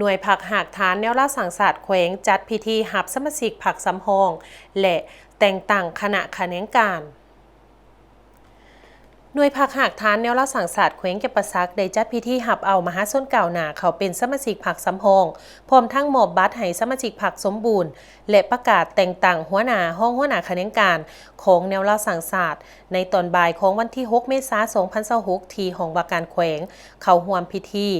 ໜ່ວຍພັກຮາກຖານແນວລາວສ້າງຊາດແຂວງ ຈັດພິທີຮັບສະມາຊິກພັກສຳຮອງ ແລະ ແຕ່ງຕັ້ງຄະນະຂະແໜງການ. ໜ່ວຍພັກຮາກຖານແນວລາວສ້າງຊາດແຂວງຈຳປາສັກ ໄດ້ຈັດພິທີຮັບເອົາມະຫາຊົນກ້າວໜ້າເຂົ້າເປັນສະມາຊິກພັກສຳຮອງ, ພ້ອມທັງມອບບັດໃຫ້ສະມາຊິກພັກສົມບູນ ແລະ ປະກາດແຕ່ງຕັ້ງຫົວໜ້າ, ຮອງຫົວໜ້າຂະແໜງການຂອງແນວລາວສ້າງຊາດ ໃນຕອນບ່າຍຂອງວັນທີຫົກ ເມສາ ສອງພັນຊາວຫົກ ທີ່ຫ້ອງວ່າການແຂວງ. ເຂົ້າຮ່ວມພິທີ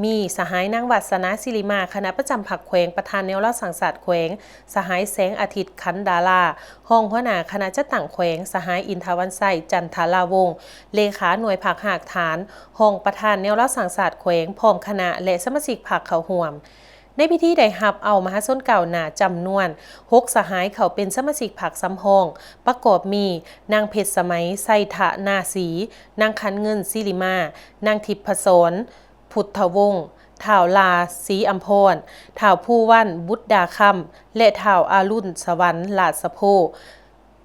ມີສະຫາຍນາງ ວາດສະໜາ ສິລິມາ ຄະນະປະຈຳພັກແຂວງ, ປະທານແນວລາວສ້າງຊາດແຂວງ, ສະຫາຍ ແສງອາທິດ ຂັນດາລາ ຮອງຫົວໜ້າຄະນະຈັດຕັ້ງແຂວງ, ສະຫາຍ ອິນທະວັນໄຊ ຈັນທະລາວົງ ເລຂາໜ່ວຍພັກຮາກຖານ, ຮອງປະທານແນວລາວສ້າງຊາດແຂວງ ພ້ອມຄະນະ ແລະ ສະມາຊິກພັກເຂົ້າຮ່ວມ. ໃນພິທີໄດ້ຮັບເອົາມະຫາຊົນກ້າວໜ້າຈຳນວນຫົກສະຫາຍເຂົ້າເປັນສະມາຊິກພັກສຳຮອງ, ປະກອບມີ ນາງ ເພັດສະໄໝ ໄຊທະນາສີ, ນາງ ຂັນເງິນ ສິລິມາ, ນາງ ທິບພະສອນ ພຸດທະວົງ, ທ້າວ ຫຼ້າ ສີອຳພອນ, ທ້າວ ພູວັນ ບຸດດາຄຳ ແລະ ທ້າວ ອາລຸນສະຫວັນ ລາຊະໂພ.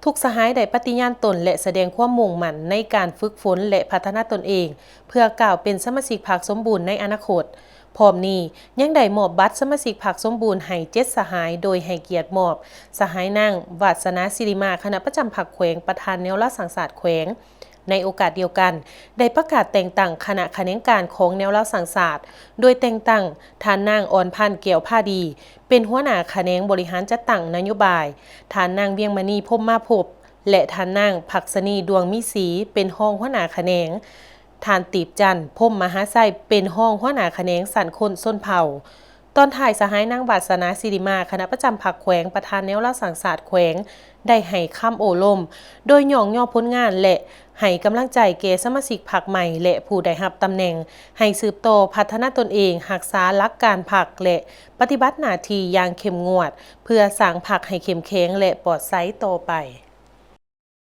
ທຸກສະຫາຍໄດ້ປະຕິຍານຕົນ ແລະ ສະແດງຄວາມມຸ່ງໝັ້ນໃນການຝຶກຝົນ ແລະ ພັດທະນາຕົນເອງ ເພື່ອກ້າວເປັນສະມາຊິກພັກສົມບູນໃນອະນາຄົດ. ພ້ອມນີ້ ຍັງໄດ້ມອບບັດສະມາຊິກພັກສົມບູນໃຫ້ເຈັດສະຫາຍ, ໂດຍໃຫ້ກຽດມອບສະຫາຍນາງ ວາດສະໜາ ສິລິມາ ຄະນະປະຈຳພັກແຂວງ, ປະທານແນວລາວສ້າງຊາດແຂວງ. ໃນໂອກາດດຽວກັນ ໄດ້ປະກາດແຕ່ງຕັ້ງຄະນະຂະແໜງການຂອງແນວລາວສ້າງຊາດ ໂດຍແຕ່ງຕັ້ງທ່ານນາງ ອອນພັນ ແກ້ວພາດີ ເປັນຫົວໜ້າຂະແໜງບໍລິຫານຈັດຕັ້ງນະໂຍບາຍ, ທ່ານນາງ ວຽງມະນີ ພົມມາພົບ ແລະ ທ່ານນາງ ພັກສະນີ ດວງມີສີ ເປັນຮອງຫົວໜ້າຂະແໜງ, ທ່ານ ຕີບຈັນ ພົມມະຫາໄຊ ເປັນຮອງຫົວໜ້າຂະແໜງຊັ້ນຄົນຊົນເຜົ່າ. ຕອນທ້າຍ ສະຫາຍນາງ ວາດສະໜາ ສິລິມາ ຄະນະປະຈຳພັກແຂວງ, ປະທານແນວລາວສ້າງຊາດແຂວງ ໄດ້ໃຫ້ຄຳໂອ້ລົມ ໂດຍຍ້ອງຍໍຜົນງານ ແລະ ໃຫ້ກຳລັງໃຈແກ່ສະມາຊິກພັກໃໝ່ ແລະ ຜູ້ໄດ້ຮັບຕຳແໜ່ງ ໃຫ້ສືບຕໍ່ພັດທະນາຕົນເອງ, ຮັກສາຫຼັກການພັກ ແລະ ປະຕິບັດໜ້າທີ່ຢ່າງເຂັ້ມງວດ ເພື່ອສ້າງພັກໃຫ້ເຂັ້ມແຂງ ແລະ ປອດໃສຕໍ່ໄປ.